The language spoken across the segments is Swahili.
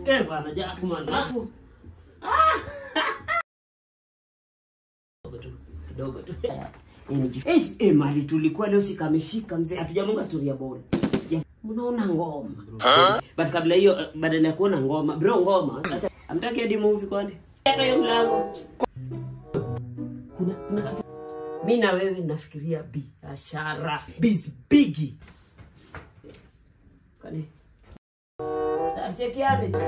Eh bana Jack man. Alafu kidogo tu. Eh mali tulikuwa leo sikameshika mzee, hatujamunga story ya ball. Mnaona ngoma. But kabla hiyo badala ya kuona ngoma, bro ngoma. Amtaki hadi movie kwani? Hata hiyo mlango. Kuna mimi na wewe nafikiria biashara. Biz big. Kwani? Sasa cheki hapo.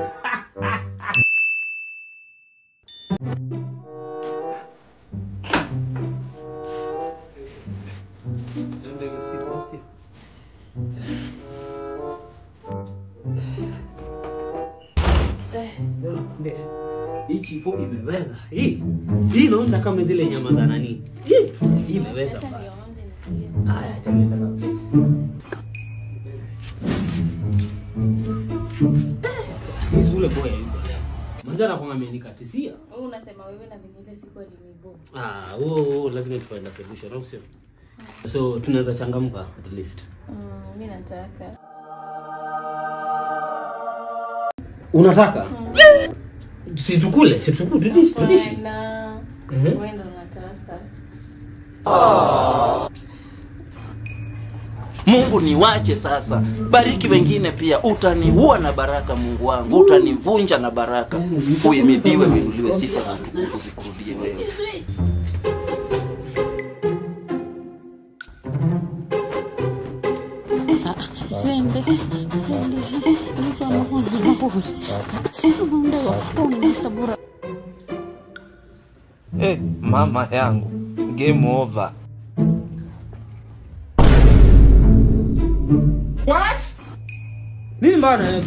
Hii chipo imeweza. Hii inaonja kama zile nyama za nani. Hii imeweza. Haya, tumeleta plate. Sule boy yuko leo. Manjana kwa amenikatisia. Wewe unasema wewe na vingine siku alinibo. Ah, oh lazima tupate solution, au sio? So tunaweza changamka at least. Mimi nataka. Unataka? Situkule, situkule, tudishi. Na wewe ndo unataka. Mungu niwache sasa. Bariki wengine pia. Utaniua na baraka Mungu wangu. Utanivunja na baraka. Uhimidiwe, uinuliwe, sifa na utukufu zikurudie wewe. Eh, mama yangu, game over. What? Nini mbaya wewe?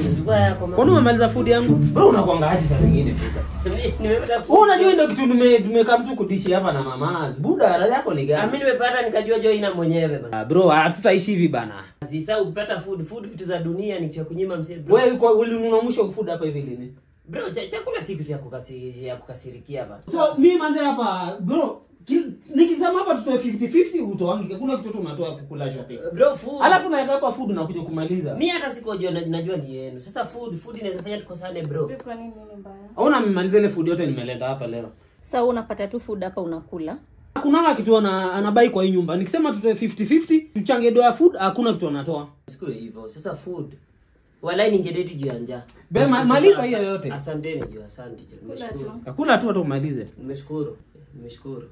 Kwa nini umemaliza food yangu? Bro unakuanga aje saa zingine buda? Nimepata food. Unajua ndio kitu nimekaa mtu kudishi hapa na mamazi. Buda raha yako ni gani? Mimi nimepata nikajua joy ina mwenyewe bana. Bro hatutaishi hivi bana. Sasa ukipata food vitu za dunia ni cha kunyima mzee bro. Wewe ulinunua mwisho food hapa hivi lini? Bro chakula si kitu ya kukasirikia bana. So mimi manze hapa bro nikisema hapa tutoe 50-50 utoangi. Hakuna kitu unatoa kukula shopping. Bro food. Alafu naeka hapa food na kuja kumaliza. Mimi hata sikojua najua ni yenu. Sasa food inaweza fanya tukosane bro. Kwa nini mimi mbaya? Hauna mmaliza ile food yote nimeleta hapa leo. Sasa unapata tu food hapa unakula. Hakuna kitu anabai kwa hii nyumba. Nikisema tutoe 50-50 tuchange doa food hakuna kitu anatoa. Siku hivyo. Sasa food. Walai ningedeti juu ya njaa. Be maliza hiyo yote. Asanteni juu, asante juu. Nimeshukuru. Hakuna tu hata umalize. Nimeshukuru. Nimeshukuru.